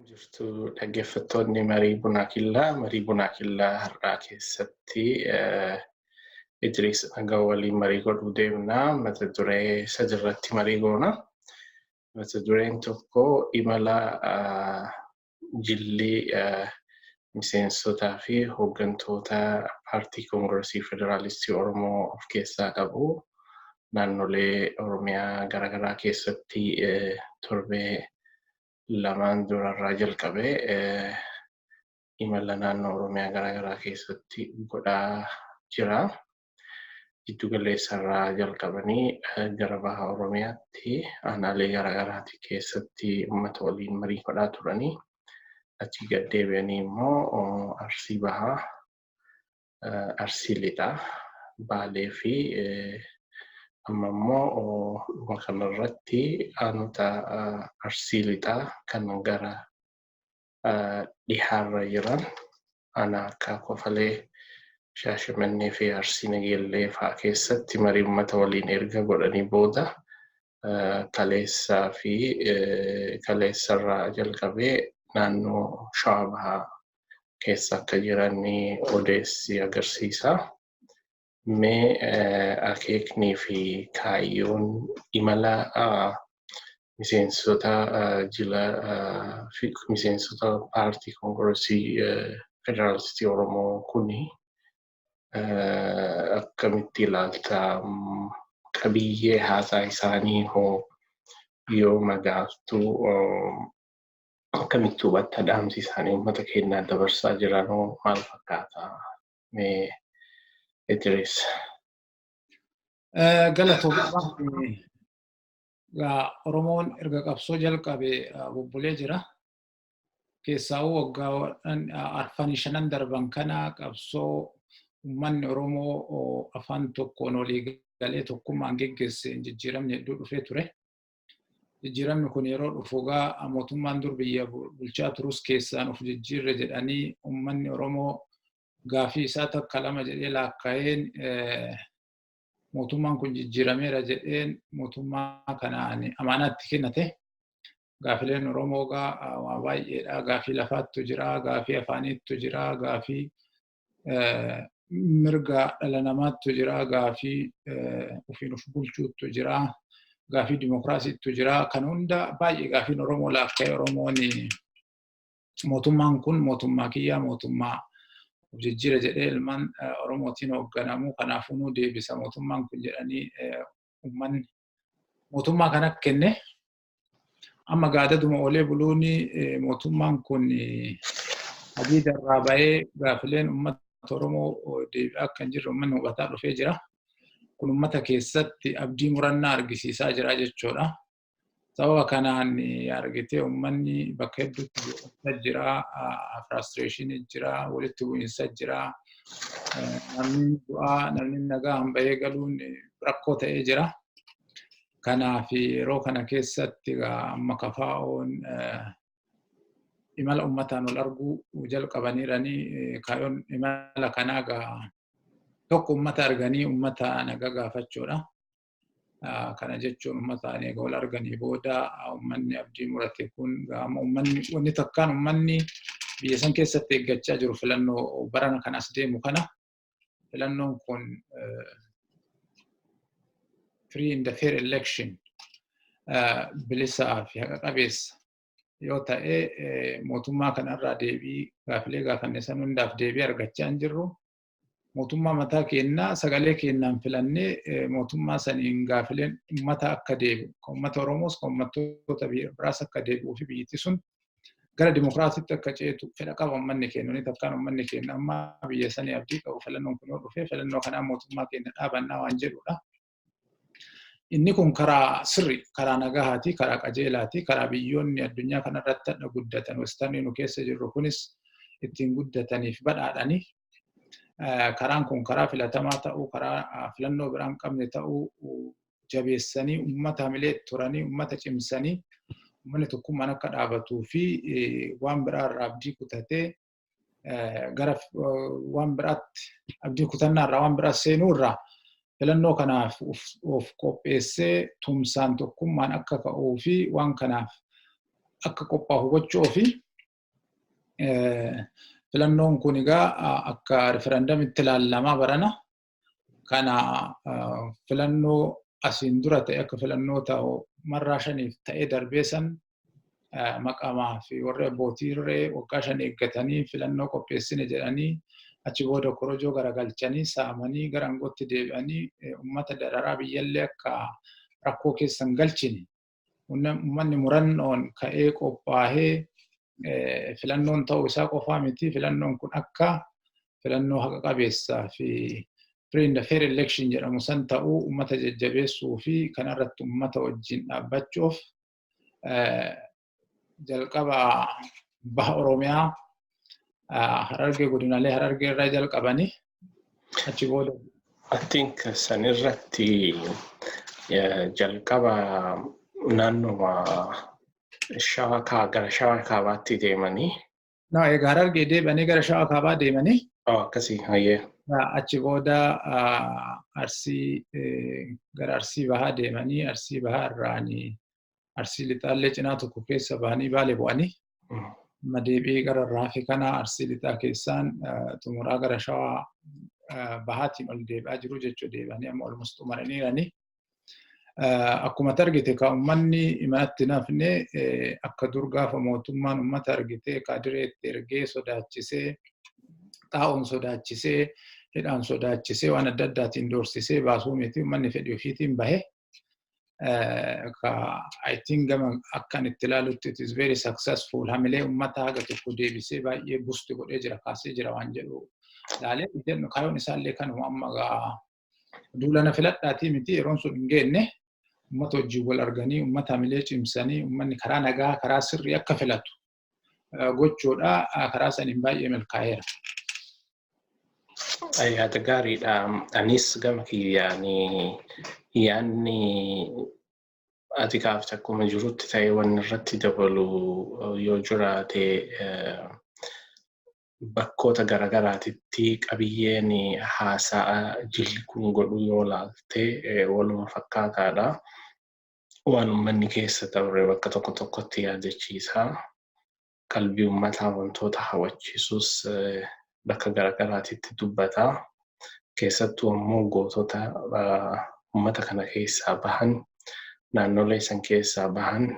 Jirtu dhaggeeffattoonni marii Bunaa Killaa, marii Bunaa Killaa har'aa keessatti Idris Nagaa waliin marii godhuu deemna. Mata duree sadirratti marii goona. Mata dureen tokko imala jilli miseensotaa fi hooggantoota Paartii Koongiresii Federaalistii Oromoo of keessaa qabu naannolee Oromiyaa garaagaraa keessatti torbee lamaan durarraa jalqabee imala naannoo Oromiyaa garaagaraa keessatti godhaa jira. Giddu galeessarraa jalqabanii gara baha Oromiyaatti aanaalee garaagaraati keessatti uummata waliin marii godhaa turanii, achi gad deebi'anii immoo Arsii Bahaa, Arsii Lixaa, Baalee fi amma immoo dhuma kanarratti aanota Arsii Lixaa kan gara dhihaarra jiran aanaa akka Kofalee, Shaashamannee fi Arsii Nageellee fa'aa keessatti marii uummata waliin erga godhanii booda kaleessaa fi kaleessarraa jalqabee naannoo Shawaa Bahaa keessa akka jiran odeessi agarsiisa. Mee akeeknii fi kaayyoon imala miseensota jila fi miseensota Paartii Koongiresii Federaalistii Oromoo kuni akkamitti ilaalta? Qabiyyee haasaa isaanii hoo yoo madaaltu akkamitti hubatta? Dhaamsi isaanii uummata keenyaa dabarsaa jiranoo maal fakkaata? Mee Idris. Galatoomii. Oromoon erga qabsoo jalqabe bubbulee jira. Keessaa'uu waggaa arfanii shanan darban kana qabsoo uummanni Oromoo afaan tokkoon walii galee tokkummaan geggeesse jijjiiramni hedduu dhufee ture. Jijjiiramni kun yeroo dhufu egaa mootummaan dur biyya bulchaa turus keessaan of jijjiirre jedhanii, uummanni Oromoo gaafii isaa takka lama jedhee laakkaa'een mootummaan kun jijjiirameera jedheen mootummaa kanaan amaanaatti kennate. Gaafileen Oromoo egaa waa baay'eedha. Gaafii lafaattu jira, gaafii afaaniittu jira, gaafii mirga dhala namaattu jira, gaafii ofiin of bulchuuttu jira, gaafii dimokiraasiittu jira. Kan hunda baay'ee gaafiin Oromoo laakka'ee Oromoon mootummaan kun mootummaa kiyyaa, mootummaa of jijjiira jedhee ilmaan Oromootiin hoogganamu, kanaafuu nu deebisa mootummaan kun jedhanii uummanni mootummaa kana kenne. Amma gaadaduma oolee buluun mootummaan kun hadiida irraa bahee gaafileen uummata Oromoo deebi'aa akka hin jirre uummanni hubataa dhufee jira. Kun uummata keessatti abdii murannaa argisiisaa jira jechuudha. Sababa kanaan argitee uummanni bakka hedduutti jeequmsa jira, frustration jira, walitti bu'iinsa jira. Namni du'aa, namni nagaa bahee galuun rakkoo ta'ee jira. Kanaaf yeroo kana keessatti amma KFO'n imala uummataan wal arguu jalqabaniiranii. Kaayyoon imala kanaa egaa tokko uummata arganii uummata nagaa gaafachuudha. Kana jechuun uummataan eega wal arganii booda uummanni abdii murate kun uummanni wanni takkaan uummanni biyya san keessatti eeggachaa jiru filannoo barana kan as deemu kana, filannoon kun free and fair election, bilisaa fi haqa qabeessa yoo ta'e, mootummaa kanarraa deebii gaafilee gaafanne san hundaaf deebii argachaa hin jirru. Mootummaa mataa keenyaa sagalee keenyaan filannee mootummaa saniin gaafileen uummata akka deebi'u, kan uummata Oromoos kan uummattoota biraas akka deebi'uu fi biyyattii sun gara dimokiraasiitti akka ceetu fedha qaba uummanni keenya. Inni takkaan uummanni keenya amma biyya sanii abdii qabu filannoon kun yoo dhufe filannoo kanaan mootummaa keenya dhaabannaa waan jedhudha. Inni kun karaa sirri, karaa nagahaati, karaa qajeelaati, karaa biyyoonni addunyaa kanarratti hadha guddatan, western nu keessa jirru kunis ittiin guddataniif badhaadhani. Karaan kun karaa filatamaa ta'uu, karaa filannoo biraa hin qabne ta'uu jabeessanii uummata hamilee turanii, uummata cimsanii, uummanni tokkummaan akka dhaabatuu fi waan biraa irraa abdii kutatee gara waan biraatti, abdii kutannaa irraa waan biraa seenuu irraa filannoo kanaaf of qopheessee tumsaan tokkummaan akka ka'uu fi waan kanaaf akka qophaa'u gochuu fi Filannoon kun egaa akka referendumitti ilaalamaa barana. Kana filannoo asiin dura ta'e akka filannoo ta'u marraa 5f ta'ee darbee san maqamaa fi warri abbootii irree waggaa 5 eeggatanii filannoo qopheessine jedhanii, achi booda korojoo garagalchanii saamanii gara aangootti deebi'anii uummata dararaa, biyyallee akka rakkoo keessan galchine, uummanni murannoon ka'ee qophaa'ee filannoon ta'uu isaa qofaa miti, filannoon kun akka filannoo haqa qabeessaa fi free and fair election jedhamu san ta'uu uummata jajjabeessuu fi kanarratti uummata wajjin dhaabbachuuf jalqaba baha Oromiyaa, Harargee, godinaalee Harargee irraa jalqabanii achi booda. I think san irratti jalqaba naannoma Shawaa gara Shawaa Kaabaatti deemanii. No, egaa Harargee deebi'anii gara Shawaa Kaabaa deemanii. Oh, akkasii, hayyee. Achi booda Arsii, gara Arsii Bahaa deemanii, Arsii Bahaa irraanii Arsii Lixaallee cinaa tokko keessa bahanii Baalee bu'anii. Amma deebi'ee gara Raafi kana Arsii Lixaa keessaan xumuraa gara Shawaa Bahaatiin ol deebi'aa jiru jechuudha, deebi'anii amma olmus xumuraniirani. Akkuma argite ka uummanni manatti nafne, akka dur gaafa mootummaan uummata argite kaadiree itti ergee sodaachisee, xaa'oon sodaachisee, hidhaan sodaachisee, waan adda addaatiin doorsisee baasuu miti, uummanni fedhii ofiitiin bahe. Ka I think gama akkan itti ilaalutti it is very successful. Hamilee uummata haga tokko deebisee baay'ee boost godhee jira, kaasee jira waan jedhu laalee jennu. Kaayyoon isaallee kanuma. Amma gaa duulana filadhaatii miti, yeroon sun hin geenne. Uummata wajjin wal arganii, uummata hamilee cimsanii, uummanni karaa nagaa, karaa sirrii akka filatu gochuudha. Karaa saniin baay'ee milkaa'eera. Yaada gaariidha. Anis gama kiyyaan yaadni ati kaafte akkuma jirutti ta'ee, wanni irratti dabalu yoo jiraate, bakkoota garaagaraatitti qabiyyeen haasa'a jilli kun godhu yoo laalte waluma fakkaataadha. Waan uummanni keessa dabre bakka tokko tokkotti yaadachiisa. Qalbii uummataa wantoota hawwachiisus bakka garaagaraatitti dubbata. Keessattuu ammoo gootota uummata kana keessaa bahan, naannolee san keessaa bahan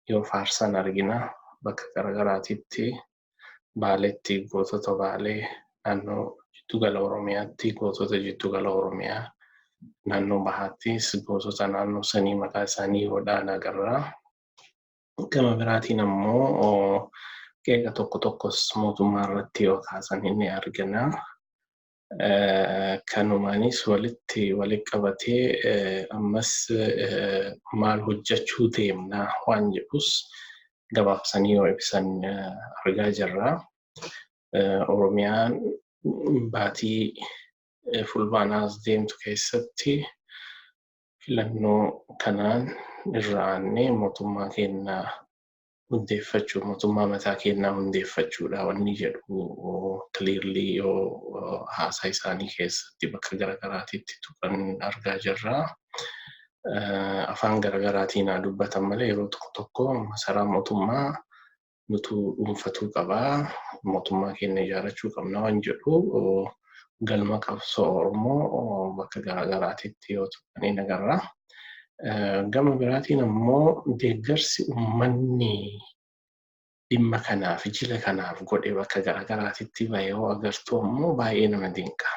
yoo faarsan argina bakka garaagaraatitti. Baaletti gootota Baalee, naannoo jiddugala Oromiyaatti gootota jiddugala Oromiyaa, naannoo Bahaattis gootota naannoo sanii maqaa isaanii yoo dha'an agarra. Gama biraatiin ammoo qeeqa tokko tokkos mootummaa irratti yoo kaasan ni argina. Kanumaanis walitti qabatee ammas maal hojjechuu deemna waan jedhus gabaabsanii yoo ibsan argaa jirra. Oromiyaan baatii Fulbaanaas deemtu keessatti filannoo kanaan irra aannee mootummaa keenya hundeeffachuu, mootummaa mataa keenyaa hundeeffachuudha wanni jedhu clearly yoo haasaa isaanii keessatti bakka garaagaraatitti tuqan argaa jirra. Afaan garaagaraatiin haa dubbatan malee, yeroo tokko tokko masaraa mootummaa nutu dhuunfatuu qabaa, mootummaa keenya ijaarrachuu qabna waan jedhu galma qabsoo Oromoo bakka garaagaraatitti yoo tuqanii agarra. Gama biraatiin ammoo deeggarsi uummanni dhimma kanaaf, jila kanaaf godhe bakka garaagaraatitti bahee yoo agartu ammoo baay'ee nama dinqa.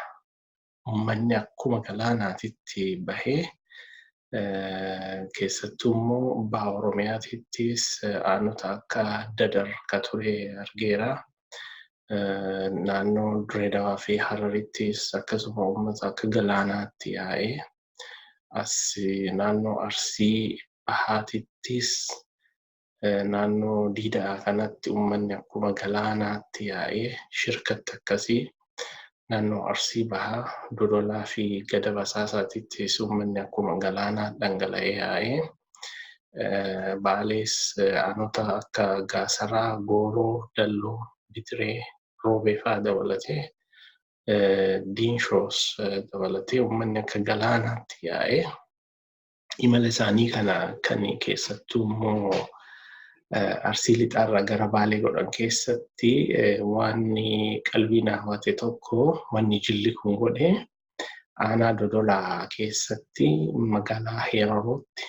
Uummanni akkuma galaanaatitti bahee, keessattuu immoo baha Oromiyaatittis aanota akka Dadar ka ture argeera. Naannoo Direedawaa fi Hararittis akkasuma uummata akka galaanaatti yaa'ee, as naannoo Arsii Bahaatittis naannoo Diidaa kanatti uummanni akkuma galaanaatti yaa'ee, shirkatti akkasii naannoo Arsii Bahaa Dodolaa fi Gada Basaasaatittis uummanni akkuma galaanaa dhangala'ee yaa'ee, Baalees aanota akka Gaasaraa, Gooroo, Dalloo, Bidiree, Roobee fa'aa dabalatee, Diinshoos dabalatee uummanni akka galaanaatti yaa'ee imala isaanii kana kan keessattuu immoo Arsii Lixaarraa gara Baalee godhan keessatti waan qalbii na hawwate tokko, wanni jilli kun godhe, aanaa Dodolaa keessatti magaalaa Heerarootti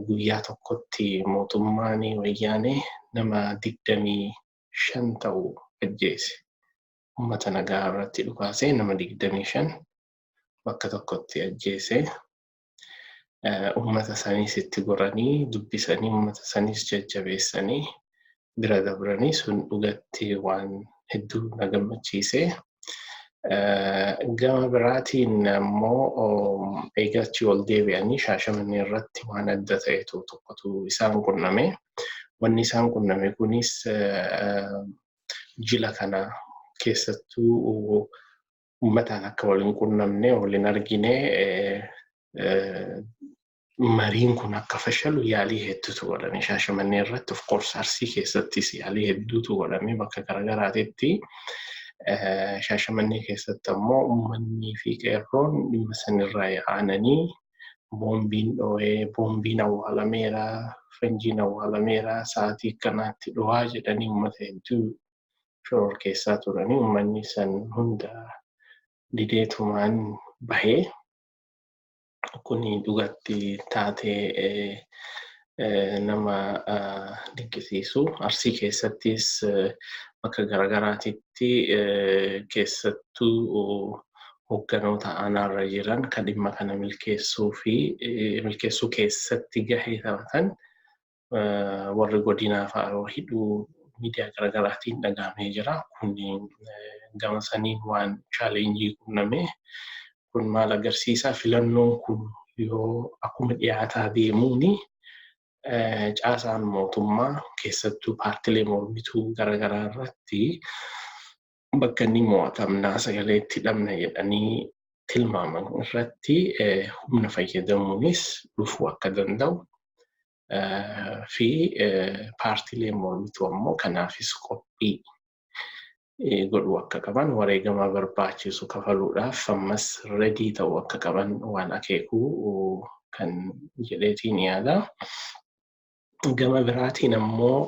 guyyaa tokkotti mootummaan wayyaanee nama 25 ta'u ajjeese. Uummata nagaa irratti dhukaasee nama 25 bakka tokkotti ajjeese. Uummata saniis itti goranii dubbisanii, uummata saniis jajjabeessanii bira dabranii, sun dhugatti waan hedduu na gammachiise. Gama biraatiin ammoo eegachi ol deebi'anii Shaashamannee irratti waan adda ta'etu tokkotu isaan qunname. Wanni isaan qunname kunis jila kana keessattuu uummataan akka waliin qunnamne, waliin argine, mariin kun akka fashalu yaalii hedduutu godhame Shaashamannee irratti. Of course, Arsii keessattis yaalii hedduutu godhame bakka garaagaraatitti. Shaashamannee keessatti ammoo uummanni fi qeerroon dhimma sanirraa aananii, boombiin dhoo'ee, boombiin awwaalameera, fanjiin awwaalameera, sa'aatii akkanaatti dho'aa jedhanii uummata hedduu shororkeessaa turanii, uummanni san hunda dideetumaan bahee. Kuni dhugatti taatee nama dinqisiisu. Arsii keessattis bakka garaagaraatitti keessattuu hoogganoota aanaarra jiran kan dhimma kana milkeessuu fi milkeessuu keessatti gahee taphatan warri godinaa fa'aa hidhuu miidiyaa garaagaraatiin dhagahamee jira. Kun gama saniin waan challenge qunname. Kun maal agarsiisa? Filannoon kun yoo akkuma dhiyaataa deemuuni caasaan mootummaa keessattuu paartilee mormituu garaagaraa irratti bakka inni mo'atamnaa, sagalee itti dhabna jedhanii tilmaaman irratti humna fayyadamuunis dhufuu akka danda'u fi paartileen mormituu ammoo kanaafis qophii godhuu akka qaban, wareegama barbaachisu kafaluudhaaf ammas ready ta'uu akka qaban waan akeekuu kan jedheetiin yaada. Gama biraatiin ammoo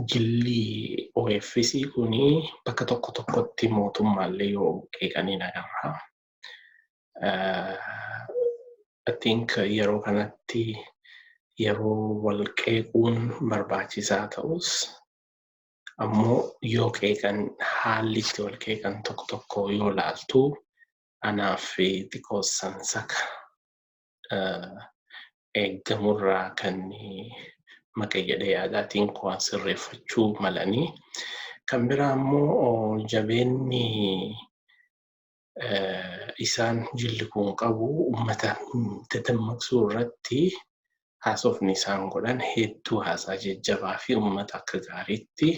jilli OFC kuni bakka tokko tokkotti mootummaallee yoo qeeqanii agarra. I think yeroo kanatti yeroo wal qeequun barbaachisaa ta'us, ammoo yoo qeeqan haalli itti wal qeeqan tokko tokko yoo laaltu anaaf xiqqoo sansaka eeggamurraa kan maqa jedhee yaadaatiin waan sirreeffachuu malanii. Kan biraa immoo jabeenni isaan jilli kun qabu uummata dadammaqsuu irratti haasofni isaan godhan hedduu haasaa jajjabaa fi uummata akka gaariitti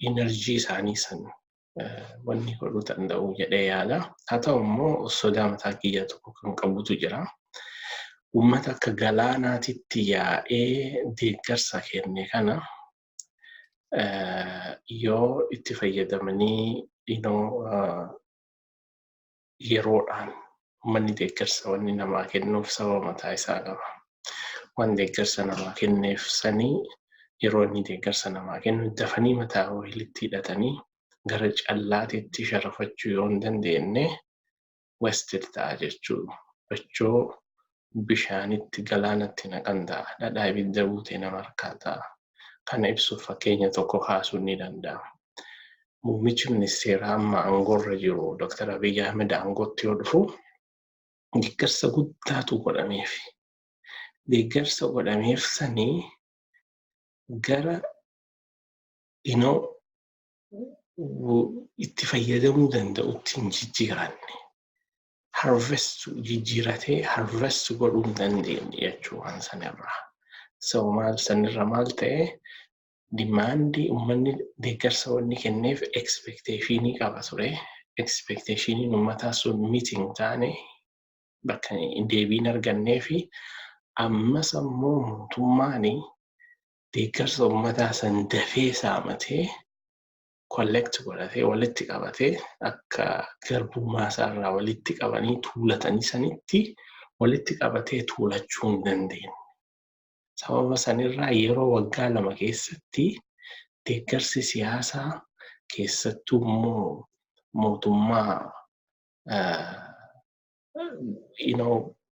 energy isaanii san wanni godhuu danda'u jedhee yaada. Haa ta'u immoo sodaa mataa kiyya tokko kan qabutu jira. Uummata akka galaanaatitti yaa'ee deeggarsa kenne kana yoo itti fayyadamanii yeroodhaan, uummanni deeggarsa wanni namaa kennuuf sababa mataa isaa qaba. Waan deeggarsa namaa kenneef sanii yeroo inni deeggarsa namaa kennu dafanii mataa walitti hidhatanii gara callaatiitti sharafachuu yoo hin dandeenye wasted ta'a jechuudha. Bachoo bishaanitti galaanatti naqan ta'a. Dhadhaa ibidda buutee nama harkaa ta'a. Kana ibsuuf fakkeenya tokko kaasuun ni danda'ama. Muummichi ministeeraa amma aangoorra jiru Dr. Abiyyi Ahmed aangootti yoo dhufu deeggarsa guddaatu godhameef. Deeggarsa godhameef sanii gara inoo itti fayyadamuu danda'utti hin jijjiiranne. Harvest jijjiiratee harvest godhuu hin dandeenye jechuu waan sanirraa. So maal sanirra maal ta'e? Demand uummanni deeggarsa wanni kenneef expectation qaba ture. Expectationiin uummataa sun miti hin taane, bakka deebiin argannee fi ammas ammoo mootummaan deeggarsa uummataa san dafee saamatee, collect godhatee, walitti qabatee, akka garbummaa isaarraa walitti qabanii tuulatanii sanitti. Walitti qabatee tuulachuu hin dandeenye. Sababa sanirraa yeroo waggaa 2 keessatti deeggarsi siyaasaa, keessattuu immoo mootummaa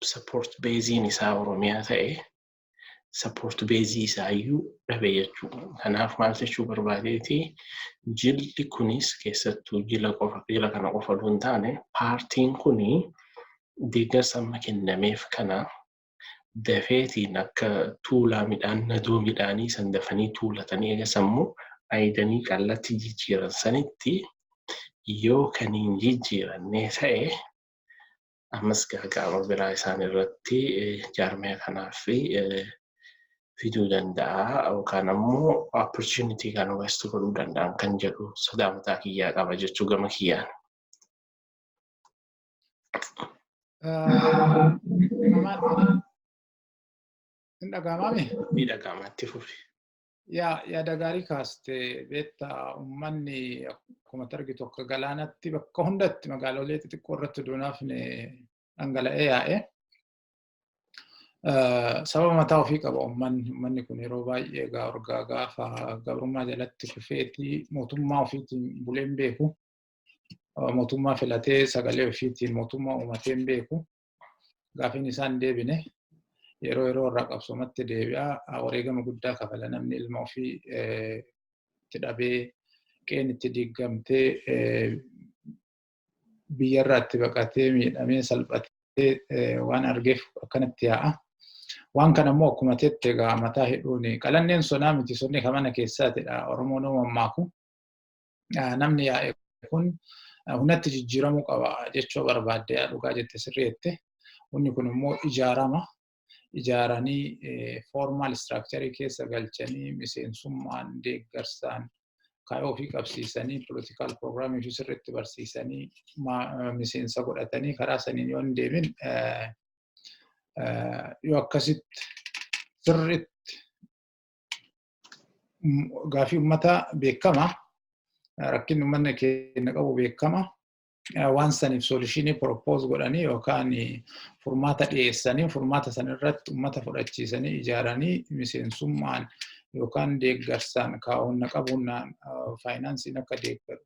support baseiin isaa Oromiyaa ta'e, support baseii isaayyuu dhabe jechuudha. Kanaaf maal jechuu barbaadeeti, jilli kunis keessattuu jila qofa, jila kana qofa osoo hin taane, paartiin kuni deeggarsa amma kennameef kana dafeetiin akka tuulaa midhaan, nadoo midhaanii san dafanii tuulatanii eega sammuu ayidanii qallatti jijjiiran sanitti yoo kan hin jijjiirannee ta'e, ammas gaaga'ama biraa isaan irratti, jaarmaya kanaaf fiduu danda'a yookaan ammoo opportunity kan waste godhuu danda'an kan jedhu sodaa mataa kiyyaa qaba jechuu gama kiyyaan. Hin dhaga'amaami? Ni dhaga'ama, itti fufi. Yaa, yaada gaarii kaaste. Beektaa, uummanni akkuma argitu akka galaanatti bakka hundatti magaalolee xixiqqoo irratti duunaaf dhangala'ee yaa'e. Sababa mataa ofii qaba uummanni. Uummanni kun yeroo baay'ee egaa urgaa gaafa gabrummaa jalatti kufeetii mootummaa ofiitiin bulee hin beeku. Mootummaa filatee sagalee ofiitiin mootummaa uumatee hin beeku. Gaafiin isaan deebine yeroo yeroo irraa qabsoomatti deebi'a. Wareegama guddaa kafala. Namni ilma ofii itti dhabee, qeen itti diigamtee, biyyarraa itti baqatee, miidhamee, salphatee waan argeef akkanatti yaa'a. Waan kana immoo akkuma tette egaa mataa hidhuun qalanneen sonaa miti, sonni kan mana keessaatidha. Oromoon mammaaku. Namni yaa'e kun humnatti jijjiiramuu qaba jechuu barbaadde, dhugaa jette, sirrii. Humni kun immoo ijaarama. Ijaaranii formal structureii keessa galchanii, miseensummaan, deeggarsaan, kaayyoo ofii qabsiisanii, political programii fi sirriitti barsiisanii, miseensa godhatanii karaa saniin yoo hin deemin, yoo akkasitti sirriitti gaafii uummataa beekama. Rakkinni uummanni keenya qabu beekama. Waan saniif solutionii propose godhanii yookaan furmaata dhiyeessanii, furmaata san irratti uummata fudhachiisanii, ijaaranii, miseensummaan yookaan deeggarsaan, kaa'onna qabuun financeiin akka deeggaru,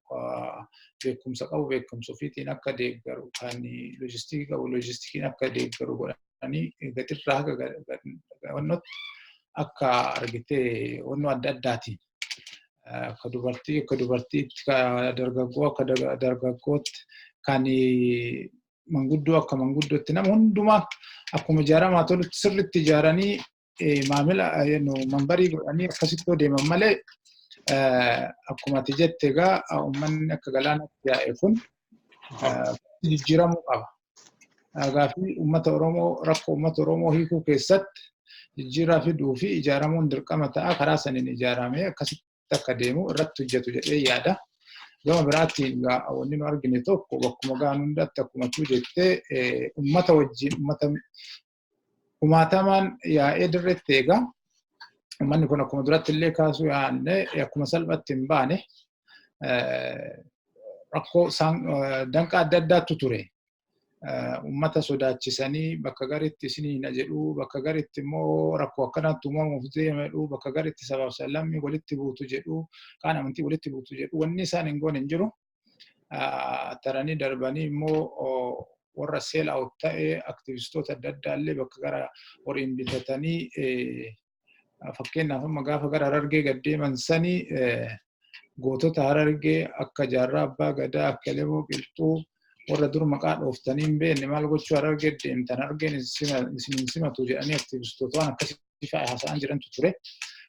beekumsa qabu beekumsa ofiitiin akka deeggaru, kan logisticii qabu logisticiin akka deeggaru godhanii, gatirraa haga wannotti akka argitee wannoo adda addaatiin, akka dubartii akka dubartiitti, dargaggoo akka dargaggootti, kan manguddoo akka manguddootti, nama hundumaa akkuma ijaaramaa tolutti sirriitti ijaaranii maamila memberii godhanii akkasitti yoo deeman malee, akkuma ati jette egaa uummanni akka galaanatti yaa'e kun jijjiiramuu qaba. Gaaffii uummata Oromoo, rakkoo uummata Oromoo hiikuu keessatti jijjiirraa fiduu fi ijaaramuun dirqama ta'a. Karaa saniin ijaaramee akkasitti akka deemu irratti hojjetu jedhee yaada. Gama biraatiin wanni nu argine tokko, bakkuma gahan hundatti akkuma tuu jettee uummata wajjin, uummata kumaatamaan yaa'ee dirreetti eega. Uummanni kun akkuma duratti illee kaasuu yaadne akkuma salphatti hin baane. Rakkoo danqa adda addaatu ture. Uummata sodaachisanii bakka garitti isinii na jedhu, bakka garitti immoo rakkoo akkanaatti uumamuuf deema jedhu, bakka garitti sabaaf sablammii walitti buutu jedhu, kaan amantii walitti buutu jedhu, wanni isaan hin goone hin jiru. Taranii darbanii immoo warra sell out ta'ee aktivistoota adda addaa illee bakka gara horiin bitatanii, fakkeenyaaf amma gaafa gara Harargee gad deeman sanii gootota Harargee akka Jaarraa Abbaa Gadaa, akka Elemoo Qilxuu, warra dur maqaa dhooftanii hin beekne, maal gochuu Harargee deemtan, Harargeen isin hin simatu jedhanii aktivistoota waan akkasii fa'a haasa'an jirantu ture.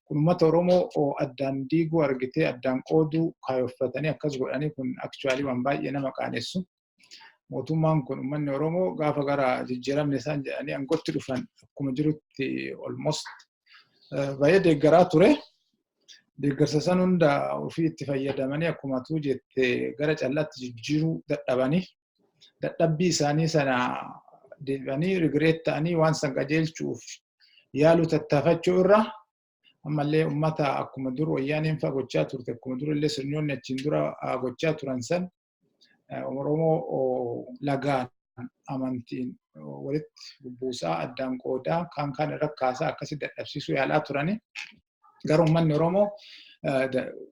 Kun uummata Oromoo addaan diiguu argitee, addaan qooduu kaayoffatanii akkas godhanii, kun actually waan baay'ee nama qaanessu. Mootummaan kun uummanni Oromoo gaafa gara jijjiiramne isaan jedhanii aangootti dhufan akkuma jirutti almost baay'ee deeggaraa ture. Deeggarsa san hunda ofii itti fayyadamanii akkuma tuu jette gara callaatti jijjiiruu dadhabanii, dadhabbii isaanii sana deebi'anii regret ta'anii waan san qajeelchuuf yaaluu tattaafachuu irra, ammallee uummata akkuma dur wayyaaneen fa'a gochaa turte, akkuma dur illee sirnoonni achiin dura gochaa turan san, Oromoo lagaan amantiin walitti bubbuusaa, addaan qoodaa, kaan kaan irra kaasaa akkasi dadhabsiisuu yaalaa turani. Garuu uummanni Oromoo,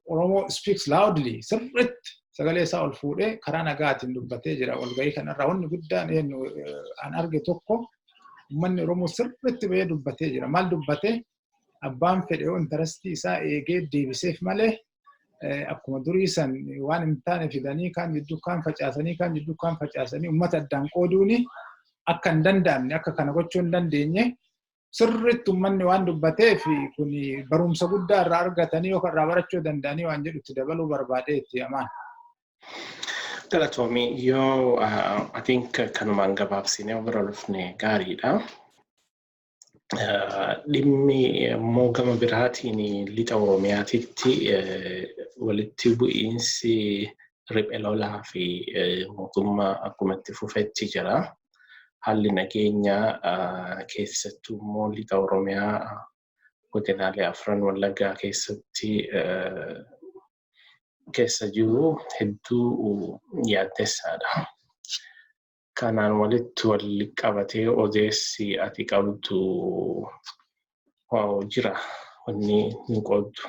Oromoo speaks loudly, sirriitti sagalee isaa ol fuudhee karaa nagaatiin dubbatee jira. Walgahii kanarraa wanni guddaan eenyu an arge tokko, uummanni Oromoo sirriitti bahee dubbatee jira. Maal dubbatee? Abbaan fedhe yoo interestii isaa eegee deebiseef malee, akkuma durii san waan hin taane fidanii kaan jidduu kaan facaasanii, kaan jidduu kaan facaasanii uummata addaan qooduuni akka hin danda'amne, akka kana gochuu hin dandeenye sirriitti uummanni waan dubbateef, kun barumsa guddaa irraa argatanii yookaan irraa barachuu danda'anii waan jedhutti dabaluu barbaadeetti, Amaan. Galatoomii. Yoo I think kanumaan gabaabsinee bira dhufne gaariidha. Dhimmi immoo gama biraatiin lixa Oromiyaatitti walitti bu'iinsi riphee lolaa fi mootummaa akkuma itti fufetti jira. Haalli nageenyaa keessattuu immoo lixa Oromiyaa godinaalee afran Wallaggaa keessatti keessa jiru hedduu yaaddessaadha. Kanaan walitti wal qabatee odeessi ati qabdu jira wanni nu qooddu?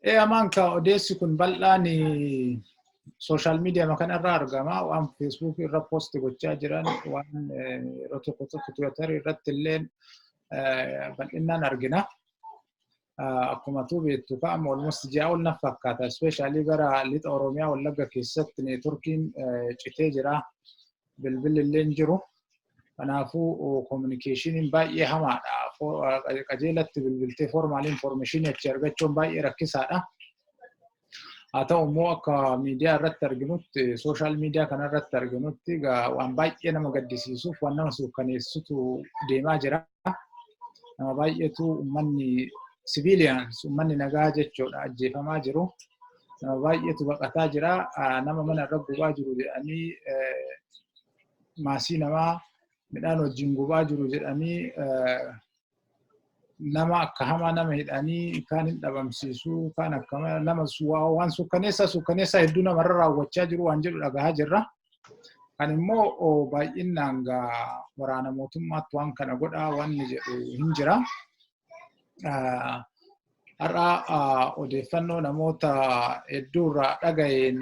Ee Amaan, ka odeessi kun bal'aan social media kanarraa argama. Waan Facebook irra post gochaa jiran, waan yeroo tokko tokko Twitter irratti illee bal'inaan argina. Akkuma tu beektu ka'ama almost ji'a ol na fakkaata. Especially gara lixa Oromiyaa Wallagga keessatti networkiin citee jira. Bilbilli illee hin jiru. Kanaafuu communicationiin baay'ee hamaadha. Qajeelatti bilbiltee formal informationii achi argachuun baay'ee rakkisaadha. Haa ta'u immoo akka miidiyaa irratti arginutti, social media kanarratti arginutti, waan baay'ee nama gaddisiisuuf waan nama suukkaneessutu deemaa jira. Nama baay'eetu, uummanni civilians, uummanni nagaa jechuudha, ajjeefamaa jiru. Nama baay'eetu baqataa jira. Nama mana irra gubaa jiru jedhanii, maasii namaa midhaan wajjin gubaa jiru jedhanii, nama akka hamaa nama hidhanii, kaan hin dhabamsiisuu, kaan akka nama waan suukkaneessaa suukkaneessaa hedduu namarra raawwachaa jiru waan jedhu dhagahaa jirra. Kan immoo baay'inaan waraana mootummaatti waan kana godhaa wanni jedhu hin jira. Har'a odeeffannoo namoota hedduurraa dhaga'een,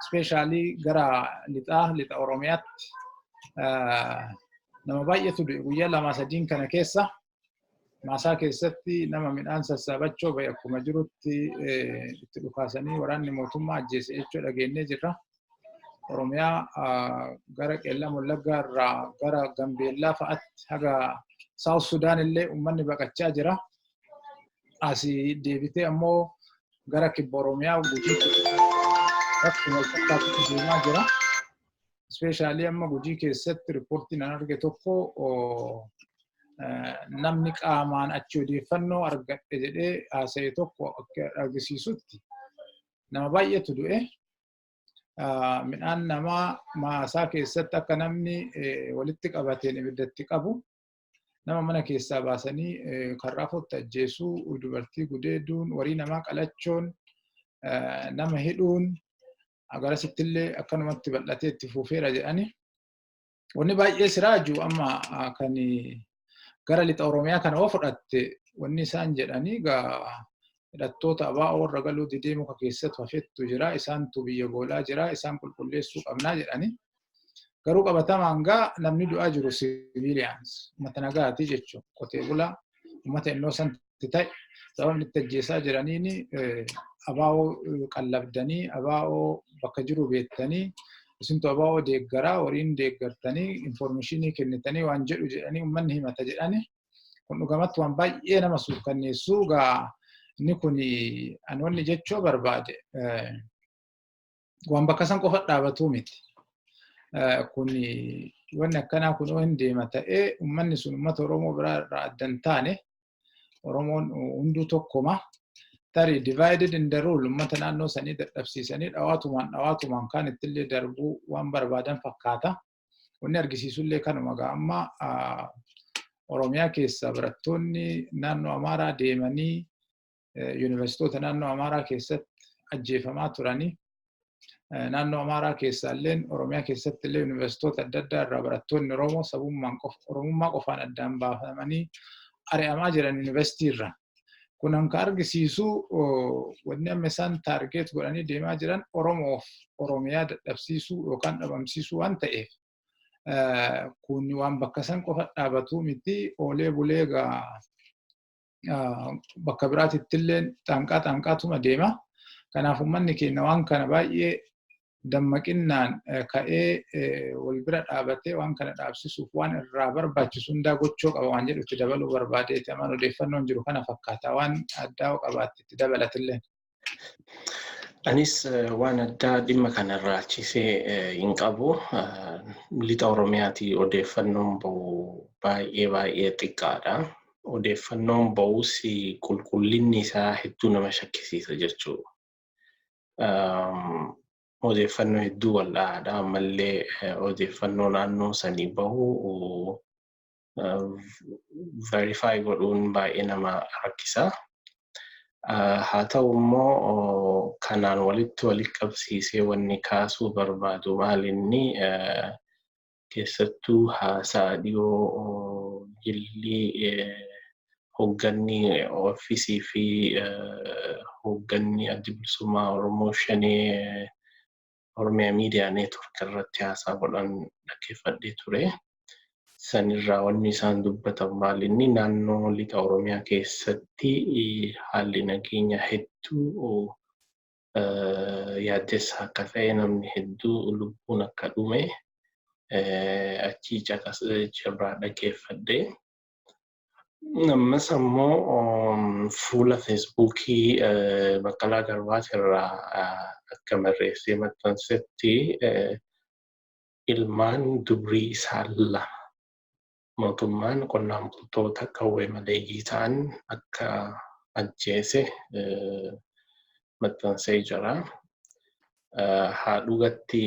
especially gara lixaa, lixa Oromiyaatti nama baay'eetu du'e guyyaa 2-3n kana keessa. Maasaa keessatti nama midhaan sassaabachoo bahe akkuma jirutti itti dhukaasanii waraanni mootummaa ajjeese jechuu dhageenyee jirra. Oromiyaa gara Qeellam Wallaggaa irraa gara Gambeellaa fa'aatti haga South Sudan illee uummanni baqachaa jira. Asii deebitee ammoo gara kibba Oromiyaa Gujii akkuma wal fakkaatutti deemaa jira. Especially amma Gujii keessatti reportiin an arge tokko, namni qaamaan achi odeeffannoo argadhe jedhee haasa'e tokko akka argisiisutti, nama baay'eetu du'e. Midhaan namaa maasaa keessatti akka namni walitti qabateen ibiddatti qabu, nama mana keessaa baasanii karraa fotti ajjeesuu, dubartii gudeeduun, horii namaa qalachuun, nama hidhuun agarasitti illee akkanumatti bal'atee itti fufeera jedhani. Wanni baay'ee siraaju amma kan gara lixa Oromiyaa kana yoo fudhatte, wanni isaan jedhanii hidhattoota ABO warra galuu didee muka keessatti hafettu jira, isaantu biyya goolaa jira, isaan qulqulleessuu qabnaa jedhani. Garuu qabatamaan gaa namni du'aa jiru civilians, uummata nagaati jechuudha. Qotee bulaa, uummata innocent ta'e, sababni itti ajjeesaa jiraniin ABO qallabdanii, ABO bakka jiru beektanii, isintu ABO deeggaraa, horiin deeggartanii, informationii kennitanii waan jedhu jedhanii uummanni himata jedhani. Kun dhugamatti waan baay'ee nama suukkanneessuu gaa. Inni kun ani wanni jechuu barbaade waan bakka san qofa dhaabatuu miti. Kun wanni akkanaa kun hin deema ta'ee, uummanni sun uummata Oromoo biraa irraa adda hin taane. Oromoon hunduu tokkoma. Tarii divided in the rule uummata naannoo sanii dadhabsiisanii dhawaatumaan dhawaatumaan kaan ittillee darbuu waan barbaadan fakkaata. Wanni argisiisullee kanuma gaa. Amma Oromiyaa keessa barattoonni naannoo Amaaraa deemanii yuunivarsiitoota naannoo Amaaraa keessatti ajjeefamaa turanii. Naannoo Amaaraa keessaalleen, Oromiyaa keessatti illee yuunivarsiitota adda addaa irraa barattoonni Oromoo sabummaan Oromummaa qofaan addaan baafamanii ari'amaa jiran yuunivarsiitii irraa. Kun kan argisiisu wanni amma isaan target godhanii deemaa jiran Oromoof Oromiyaa dadhabsiisuu yookaan dhabamsiisuu waan ta'eef, kun waan bakka san qofa dhaabatu miti. Oolee bulee bakka biraatitti illee xaanqaa xaanqaatuma deema. Kanaaf uummanni keenya waan kana baay'ee dammaqinnaan ka'ee wal bira dhaabatee waan kana dhaabsisuuf waan irraa barbaachisu hundaa gochuu qaba waan jedhu itti dabaluu barbaadeeti. Amaan odeeffannoon jiru kana fakkaata, waan addaa qabaatte itti dabalatillee. Anis waan addaa dhimma kanarraa achisee hin qabu. Lixa Oromiyaatii odeeffannoon bahu baay'ee baay'ee xiqqaadha. Odeeffannoon bahus qulqullinni isaa hedduu nama shakkisiisa jechuudha. Odeeffannoo hedduu wal'aadha. Ammallee odeeffannoo naannoo sanii bahu verify godhuun baay'ee nama rakkisa. Haa ta'u immoo kanaan walitti walitti qabsiisee wanni kaasuu barbaadu maal inni, keessattuu haasaa dhiyoo jilli hoogganni oofisii fi hoogganni Adda Bilisummaa Oromoo shanee Oromiyaa Miidiyaa Network irratti haasaa godhan dhaggeeffadhee ture. Sanirraa wanni isaan dubbatan maal inni, naannoo lixa Oromiyaa keessatti haalli nageenya hedduu yaaddessaa akka ta'e, namni hedduu lubbuun akka dhume achii caqas irraa dhaggeeffadhe. Ammas ammoo fuula Feesbuukii Baqqalaa Garbaatirraa akka barreessee maxxansetti, ilmaan dubrii isaa lama mootummaan qonnaan bultoota qawwee maleeyyii ta'an akka ajjeese maxxansee jira. Haa dhugatti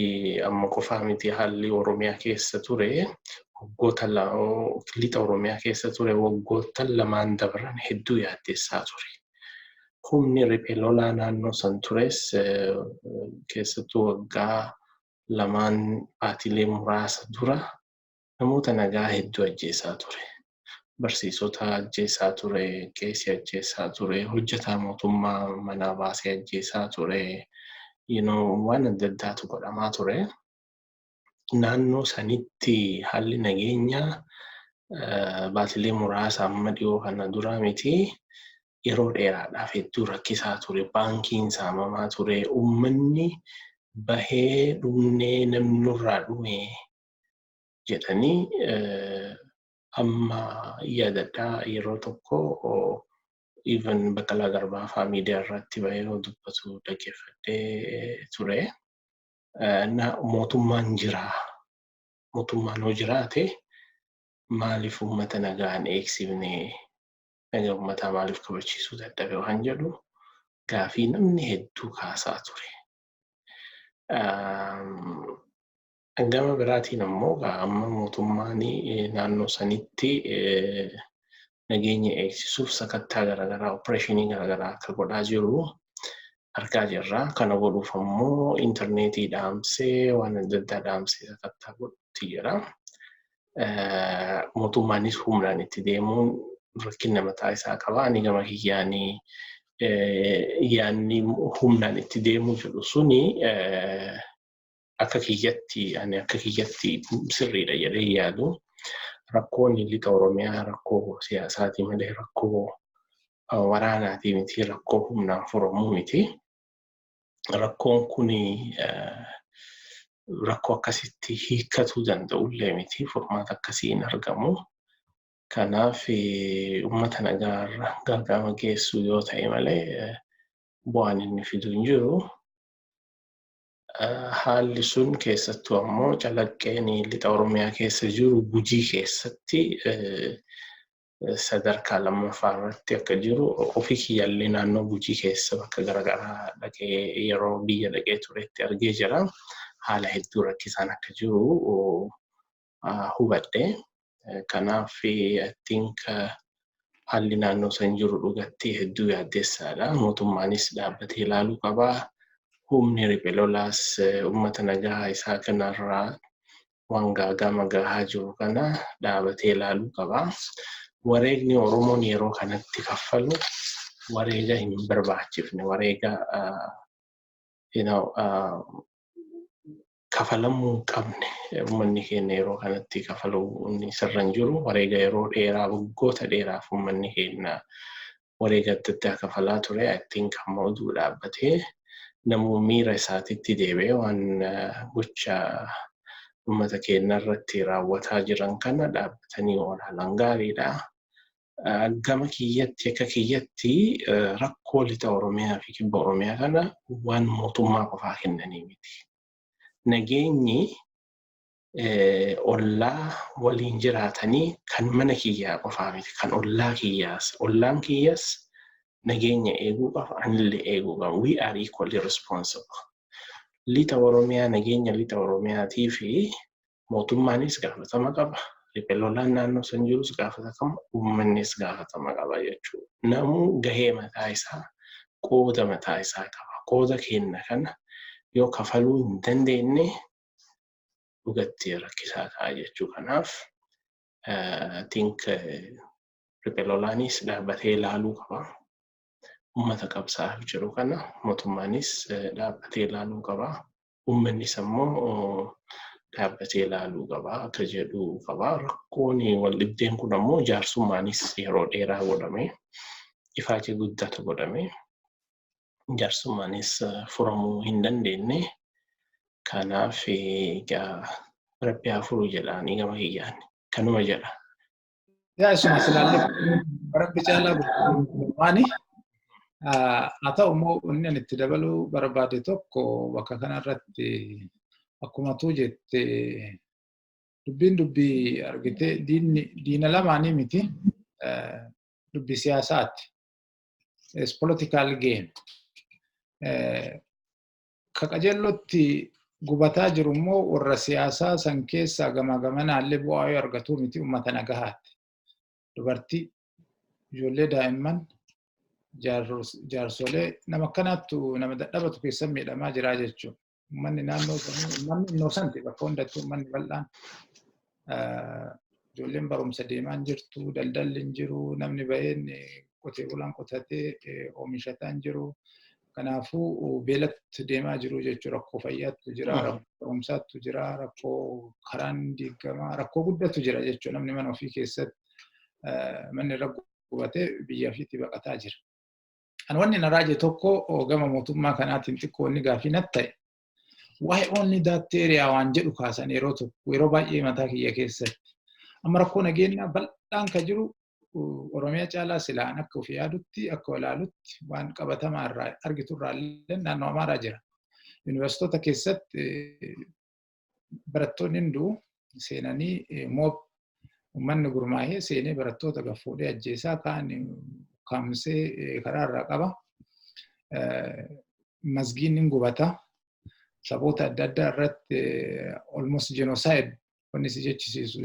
amma qofaa miti, haalli Oromiyaa keessa ture waggoota lixa Oromiyaa keessa ture waggoota 2n dabran hedduu yaaddessaa ture. Humni riphee lolaa naannoo san tures keessattuu waggaa 2n baatilee muraasa dura namoota nagaa hedduu ajjeesaa ture. Barsiisota ajjeesaa ture, qeesii ajjeesaa ture, hojjetaa mootummaa manaa baasee ajjeesaa ture. Waan adda addaatu godhamaa ture. Naannoo sanitti haalli nageenyaa baatilee muraasa amma dhiyoo kana dura miti, yeroo dheeraadhaaf hedduu rakkisaa ture. Baankiin saamamaa ture. Uummanni bahee dhumnee, namni nurraa dhume jedhanii. Amma yaadadhaa, yeroo tokko even Baqqalaa Garbaa fa'aa miidiyaa irratti bahee yeroo dubbatu dhaggeeffadhee ture. Mootummaan jira. Mootummaan hoo jiraate maaliif uummata nagaan eegsifne, nagaa uummataa maaliif kabachiisuu dadhabe waan jedhu gaafii namni hedduu kaasaa ture. Gama biraatiin ammoo amma mootummaan naannoo sanitti nageenya eegsisuuf sakattaa garaagaraa, opereeshinii garaagaraa akka godhaa jiru argaa jirra. Kana godhuuf ammoo intarneetii dhaamsee, waan adda addaa dhaamsee sakattaa godhutti jira. Mootummaanis humnaan itti deemuun rakkina mataa isaa qaba. Ani gama kiyyaanii yaanni humnaan itti deemuu jedhu suni akka kiyyatti, ani akka kiyyatti sirriidha jedhee yaadu. Rakkoon lixa Oromiyaa rakkoo siyaasaati malee rakkoo waraanaati miti, rakkoo humnaan furamuu miti. Rakkoon kun rakkoo akkasitti hiikkatuu danda'ullee miti, furmaata akkasii hin argamu. Kanaaf uummata nagaarra gargaama geessuu yoo ta'e malee bu'aan inni fidu hin jiru. Haalli sun keessattuu ammoo calaqqeen lixa Oromiyaa keessa jiru Gujii keessatti sadarkaa lammaffaa irratti akka jiru, ofii kiyyaallee naannoo Gujii keessa bakka garaagaraa dhaqee, yeroo biyya dhaqee turetti argee jira. Haala hedduu rakkisaan akka jiru hubadhe. Kanaaf I think haalli naannoo san jiru dhugatti hedduu yaaddessaadha. Mootummaanis dhaabbatee ilaaluu qabaa. Humni riphee lolaas uummata nagaa isaa kanarraa waan gaagama gahaa jiru kana dhaabatee ilaaluu qaba. Wareegni Oromoon yeroo kanatti kaffalu wareega hin barbaachifne, wareega kafalamuu hin qabne, uummanni keenya yeroo kanatti kafaluu inni sirra hin jiru. Wareega yeroo dheeraa, waggoota dheeraaf uummanni keenya wareega adda addaa kafalaa ture. I think amma oduu dhaabbatee namuu miira isaatitti deebi'ee waan gocha uummata keenya irratti raawwataa jiran kana dhaabbatanii olaalan gaariidha. Gama kiyyatti, akka kiyyatti, rakkoo lixa Oromiyaa fi kibba Oromiyaa kana waan mootummaa qofaa kennanii miti. Nageenyi ollaa waliin jiraatanii kan mana kiyyaa qofaa miti, kan ollaa kiyyaas. Ollaan kiyyas nageenya eeguu qaba, anillee eeguu qaba. We are equally responsible. Lixa Oromiyaa, nageenya lixa Oromiyaatii fi mootummaanis gaafatama qaba. Riphee lolaan naannoo san jirus gaafatama, uummannis gaafatama qaba jechuudha. Namuu gahee mataa isaa, qooda mataa isaa qaba. Qooda kenna kana yoo kafaluu hin dandeenye dhugatti rakkisaa ta'a jechuu. Kanaaf I think riphee lolaanis dhaabbatee ilaaluu qaba. Uummata qabsaa'aaf jiru kana mootummaanis dhaabbatee ilaaluu qaba. Uummannis ammoo dhaabbatee ilaaluu qaba akka jedhu qaba. Rakkoon wal dhibdeen kun ammoo jaarsummaanis yeroo dheeraa godhame, ifaajee guddaatu godhame, jaarsummaanis furamuu hin dandeenye. Kanaaf egaa Rabbi haa furu jedhaanii gama kiyyaan kanuma jedha. Yaa, isuma silaallee Rabbi caalaa waani. Haa ta'u immoo inni ani itti dabaluu barbaade tokko bakka kanarratti, akkuma tuu jette, dubbiin dubbii argite diinni diina lamaanii miti, dubbii siyaasaati. It's political game. Ka qajeellotti gubataa jiru immoo warra siyaasaa san keessaa gamaa gamanaallee bu'aa yoo argatu miti, uummata nagahaati. Dubartii, ijoollee, daa'imman, jaarsolee, nama akkanaattu, nama dadhabatu keessa miidhamaa jira jechuudha. Uummanni naannoo sanii, uummanni innocent, bakka hundattuu uummanni bal'aan, ijoolleen barumsa deemaa hin jirtu, daldalli hin jiru, namni baheen qotee bulaan qotatee oomishataa hin jiru. Kanaafuu beelatti deemaa jiru jechuudha. Rakkoo fayyaattu jira, rakkoo barumsaattu jira, rakkoo karaan diigamaa, rakkoo guddatu jira jechuudha. Namni mana ofii keessatti manni irra gubatee biyya ofiitti baqataa jira. Ani wanni na raaje tokko gama mootummaa kanaatiin xiqqoo inni gaafii natti ta'e. Why only that area waan jedhu kaasan yeroo tokko yeroo baay'ee mataa kiyya keessatti. Amma rakkoo nageenyaa bal'aan ka jiru Oromiyaa caalaa silaan akka ofii yaadutti, akka ilaalutti, waan qabatamaa irraa argitu irraa illee naannoo Amaaraa jira. Yuunivarsiitota keessatti barattoonni hunduu seenanii, mob, uummanni gurmaa'ee seenee barattoota gaffuudhee ajjeesaa, kaan kaamsee karaa irraa qaba. Masgiinni hin gubata. Saboota adda addaa irratti almost genocide wanni si jechisiisu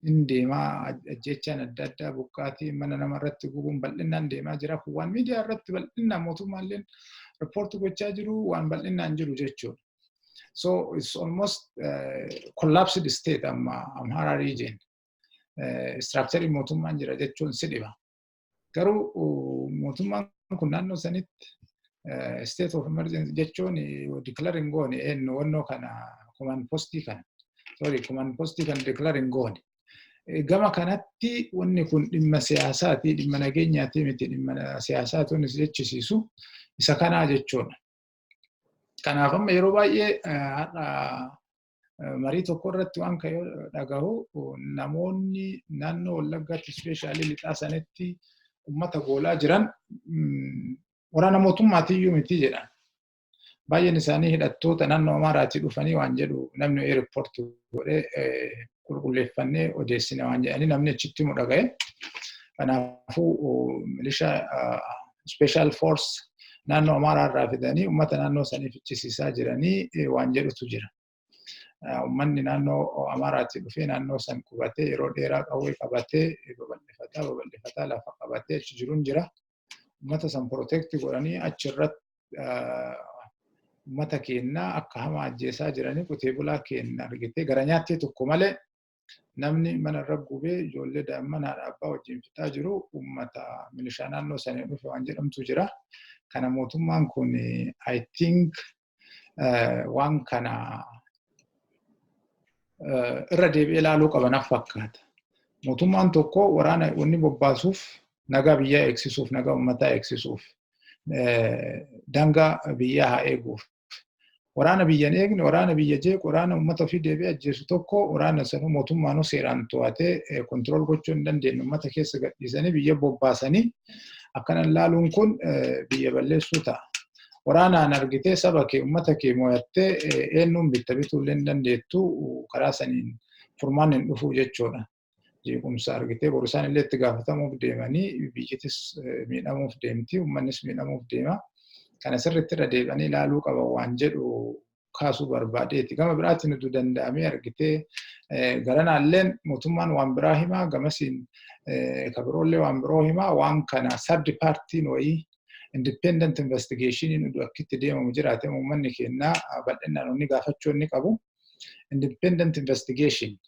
hin deemaa, ajjechaan adda addaa, buqqaatii, mana nama irratti gubuun bal'inaan deemaa jira. Kun waan miidiyaa irratti bal'inaan mootummaallee report gochaa jiru, waan bal'inaan jiru jechuudha. So it's almost collapsed state amma Amhara region. Structure mootummaan jira jechuun si dhiba. Garuu mootummaan kun naannoo sanitti state of emergency jechuun declare hin goone, eenyu wannoo kana, command postii kana. Sorry, command postii kana declare hin goone. Gama kanatti wanni kun dhimma siyaasaati, dhimma nageenyaati miti, dhimma siyaasaati wanni si jechisiisu isa kanaa jechuudha. Kanaaf amma yeroo baay'ee har'a marii tokko irratti waan ka'e dhagahu, namoonni naannoo Wallaggaatti, especially lixaa sanitti uummata goolaa jiran waraana mootummaatiyyuu miti jedhan. Baay'een isaanii hidhattoota naannoo Amaaraatii dhufanii waan jedhu namni report godhee qulqulleeffannee odeessine waan jedhanii namni achitti himu dhaga'e. Kanaafuu milishaa special force naannoo Amaaraa irraa fidanii uummata naannoo sanii fichisiisaa jiranii waan jedhutu jira. Uummanni naannoo Amaaraatii dhufee naannoo san qubatee yeroo dheeraa qawwee qabatee babal'ifataa babal'ifataa lafa qabatee achi jiruun jira. Uummata san protect godhanii achirratti Uummata keenyaa akka hamaa ajjeesaa jiranii, qotee bulaa keenya argitee gara nyaattee tokko malee namni mana irra gubee ijoollee daa'imman haadha abbaa wajjin fixaa jiru uummata milishaa naannoo sanii dhufe waan jedhamtu jira. Kana mootummaan kun, I think, waan kana irra deebi'ee ilaaluu qaba naaf fakkaata. Mootummaan tokko waraana wanni bobbaasuuf nagaa biyyaa eegsisuuf, nagaa uummataa eegsisuuf, daangaa biyyaa haa eeguuf. Waraana biyya hin eegne, waraana biyya jeequ, waraana uummata ofii deebi'ee ajjeesu tokko, waraana sanuu mootummaanuu seeraan to'atee control gochuu hin dandeenye uummata keessa gadhiisanii biyya bobbaasanii akkana ilaaluun kun biyya balleessuu ta'a. Waraanaan argitee saba kee, uummata kee mo'attee eenyuun bitta bituullee hin dandeettu, karaa saniin furmaanni hin dhufu jechuudha. Jeequmsa argitee boru isaan illee itti gaafatamuuf deemanii, biyyitis miidhamuuf deemti, uummannis miidhamuuf deema. Kana sirriitti irra deebi'anii ilaaluu qaba waan jedhu kaasuu barbaadeeti. Gama biraatiin utuu danda'amee argitee garanaalleen mootummaan waan biraa himaa, gamasiin kabiroollee waan biroo himaa, waan kana third partyn wayii independent investigationiin utuu akkitti deemamu jiraate, uummanni keenyaa bal'inaan inni gaafachuu inni qabu. Independent investigation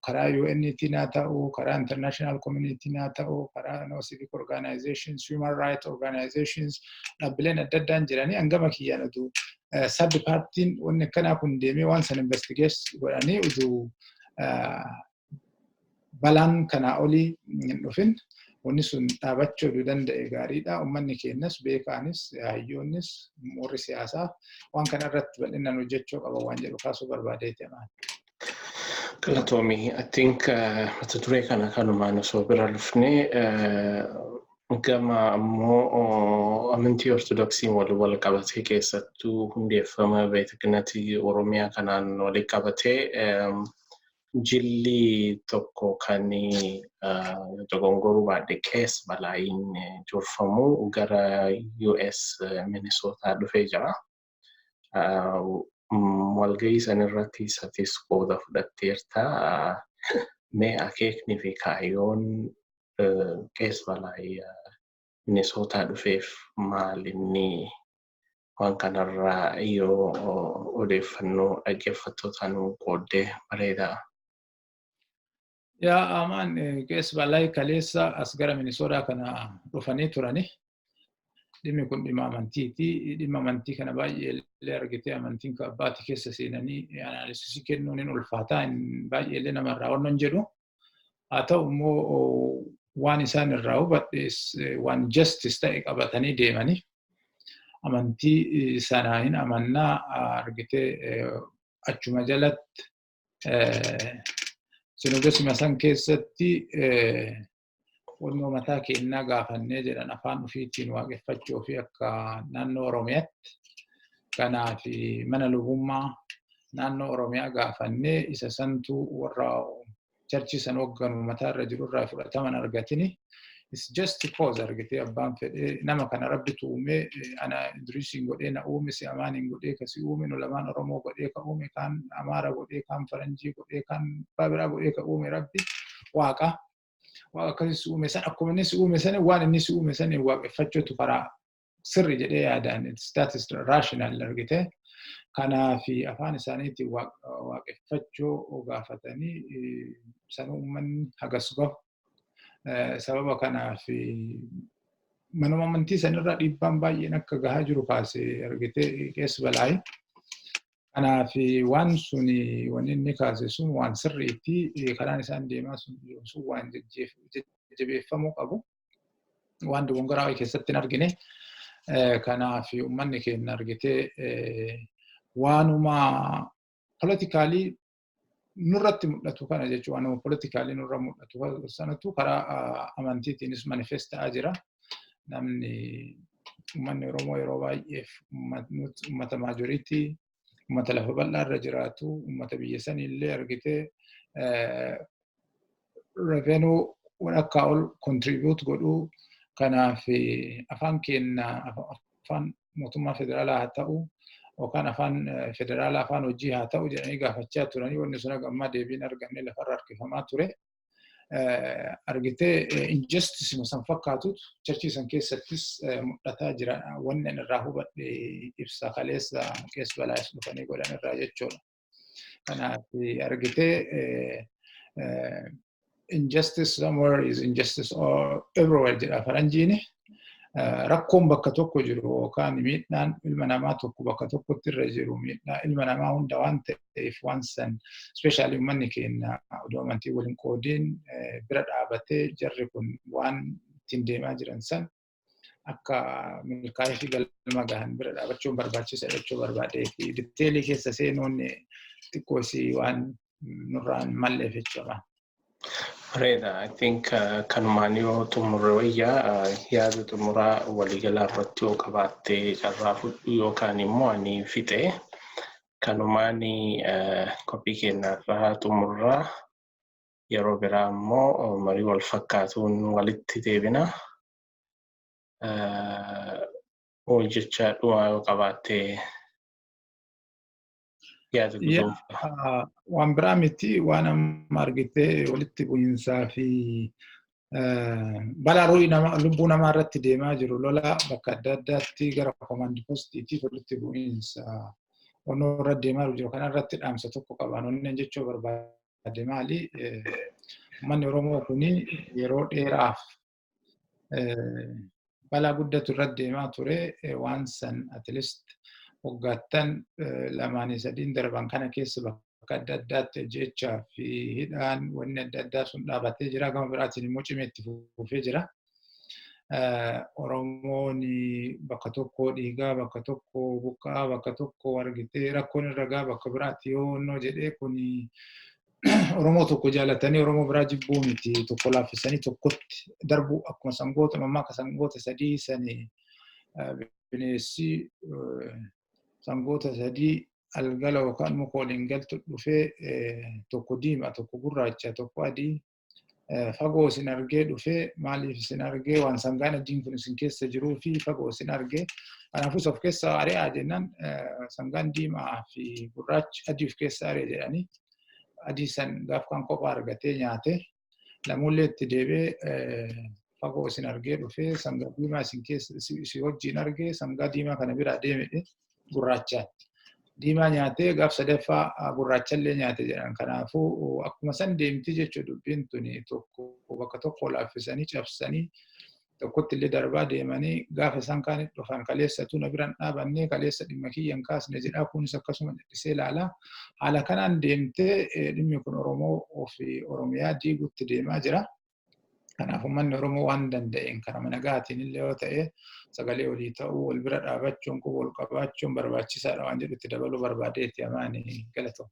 karaa UN'tiin haa ta'u, karaa international community'n haa ta'u, karaa no civic organizations, human rights organizations, dhaabbileen adda addaan jiranii, hangama kiyyaan utuu third partyn wanni akkanaa kun deemee waan san investigate godhanii utuu balaan kanaa olii hin dhufin wanni sun dhaabachuu oduu danda'e gaariidha. Uummanni keenyas, beekaanis, hayyoonnis, warri siyaasaa waan kana irratti bal'inaan hojjechuu qaba waan jedhu kaasuu barbaadeeti amaan. Galatoomii. I think mata duree kana kanumaan osoo bira dhufnee, gama ammoo amantii Ortodoksiin wal qabatee, keessattuu hundeeffama beeknatii Oromiyaa kanaan waliin qabatee, jilli tokko kan dogongoruu baadhe Qees Balaayiin durfamu gara US Minnesota dhufee jira. Walgahii san irratti isatis qooda fudhatteerta. Mee akeekni fi kaayyoon Qees Balaayii Minnesota dhufeef maal inni? Waan kanarraa yoo odeeffannoo dhaggeeffattoota nuu qooddee bareedaa. Yaa amaan, Qees Balaayii kaleessa as gara Minnesota kana dhufanii turani. Dhimmi kun dhimma amantiiti. Dhimma amantii kana baay'ee illee argitee amantiin abbaati keessa seenanii analysis kennuun hin ulfaataa, baay'ee illee namarraa wannan jedhu. Haa ta'u immoo waan isaan irraa hubadhes waan justice ta'e qabatanii deemanii amantii sanaa hin amannaa, argitee achuma jalatti sinodosima san keessatti wannoo mataa keenyaa gaafannee jedhan, afaan ofiitiin waaqeffachuu fi akka naannoo Oromiyaatti. Kanaaf mana lubummaa naannoo Oromiyaa gaafannee isa santu warra church san hoogganu mataa irra jiru irraa fudhataman argatini. It's just cause argitee abbaan fedhee nama kana Rabbitu uumee, ana Idrisiin godhee na uume, si Amaaniin godhee kasi uume, nu lamaan Oromoo godhee ka uume, kaan Amaara godhee, kaan Faranjii godhee, kaan abbaa biraa godhee ka uume Rabbi Waaqa. Waaqa akkasii si uume san, akkuma inni si uume san, waan inni si uume san waaqeffachuutu karaa sirri jedhee yaadaan, that is rational argite. Kanaaf afaan isaaniitiin waaqeffachuu gaafatanii sanuu uummanni hagas gahu. Sababa kanaaf manuma amantii sanirraa dhiibbaan baay'een akka gahaa jiru kaase argite Qees Balaayi. Kanaaf waan suni wanni inni kaase sun waan sirriitti, karaan isaan deemaa sun waan jajjabeeffamuu qabu. Waan dogongoraa keessatti hin argine. Kanaaf uummanni keenya argitee waanuma politically nurratti mul'atu kana jechuun, waanuma politically nurra mul'atu sanatu karaa amantiitiinis manifest ta'aa jira. Namni uummanni Oromoo yeroo baay'eef uummata majority, uummata lafa bal'aa irra jiraatu, uummata biyya sanii illee argitee revenue akka ol contribute godhuu. Kanaaf afaan keenya afaan mootummaa federaalaa haa ta'u yookaan afaan federaalaa afaan hojii haa ta'u jedhanii gaafachaa turanii, wanni sun haga ammaa deebiin arganne, lafarra harkifamaa ture. Argitee, injustice san fakkaatutu churchii san keessattis mul'ataa jira. Wanni ani irraa hubadhe ibsa kaleessa keessa balaayis dhufanii godhan irraa jechuudha. Kanaaf argitee, injustice somewhere is injustice all everywhere jedha faranjiini. Rakkoon bakka tokko jiru yookaan miidhaan ilma namaa tokko bakka tokkotti irra jiru miidhaa ilma namaa hunda waan ta'eef, waan san especially uummanni keenya odoo amantii waliin qoodiin bira dhaabatee jarri kun waan ittiin deemaa jiran san akka milkaa'ee fi galma gahan bira dhaabachuun barbaachisa jechuu barbaadee fi detailii keessa seenuun xiqqoo isii waan nurraan malleef jechuudha. Bareeda. I think kanumaan yoo xumurre wayyaa. Yaada xumuraa waliigalaa irratti yoo qabaattee carraa fudhu, yookaan immoo ani fixe kanumaan qophii keenyarraa xumurraa, yeroo biraa immoo marii wal fakkaatuun walitti deebina. Hojjechaa dhumaa yoo qabaattee yaada guutuu. Waan biraa miti, waan amma argitee walitti bu'iinsaa fi balaa lubbuu namaa irratti deemaa jiru, lola bakka adda addaatti gara command postiitiif walitti bu'iinsa onnoo irra deemaa jiru kana irratti dhaamsa tokko qaban. Onneen jechuu barbaade maali? Uummanni Oromoo kuni yeroo dheeraaf balaa guddatu irra deemaa ture. Waan san at least waggaattan lamaanii sadiin darban kana keessa bakka adda addaatti ajjechaa fi hidhaan wanni adda addaa sun dhaabatee jira. Gama biraatiin immoo cimee itti fufee jira. Oromoon bakka tokko dhiigaa, bakka tokko buqqaa, bakka tokko argitee rakkoon irra gaa, bakka biraatti yoo onnoo jedhee, kun Oromoo tokko jaalatanii Oromoo biraa jibbuu miti, tokko laaffisanii tokkotti darbuu. Akkuma sangoota mammaaka sangoota sadii sani, bineensi sangoota sadii algala yookaan muka waliin galtu dhufee, tokko diimaa, tokko gurraacha, tokko adii, fagoo isin argee dhufee, maaliif isin argee? Waan sangaan adiin kun isin keessa jiruu fi fagoo isin argee, kanaafuu of keessa ari'aa jennaan, sangaan diimaa fi gurraachi adii of keessa ari'e jedhanii, adii san gaaf kan kophaa argatee nyaate. Lamullee itti deebi'ee, fagoo isin argee dhufee, sangaa diimaa isin keessa isin wajjin argee, sangaa diimaa kana biraa deemedhe gurraachaan. Diimaa nyaatee gaaf sadaffaa gurraachallee nyaate jedhan. Kanaafuu akkuma san deemti jechuudha dubbiin tuni. Tokko bakka tokko laaffisanii cabsanii tokkotti illee darbaa deemanii, gaafa isaan kaan dhufan, kaleessatu na biraan dhaabannee, kaleessa dhimma kiyya hin kaasne jedhaa, kunis akkasuma dhidhisee ilaalaa. Haala kanaan deemtee dhimmi kun Oromoo fi Oromiyaa diiguutti deemaa jira. Kanaaf uummanni Oromoo waan danda'een karaa nagaatiin illee yoo ta'e sagalee olii ta'uu, wal bira dhaabachuun, quba wal qabaachuun barbaachisaadha waan jedhu itti dabaluu barbaadeetti. Amaani, galatoom.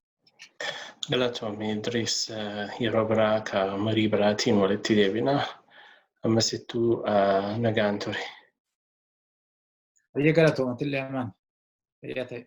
Galatoomii Idris, yeroo biraa ka marii biraatiin walitti deebina. Ammasittuu nagaan ture. Baay'ee galatoomatillee, amaan. Fayyaa ta'e.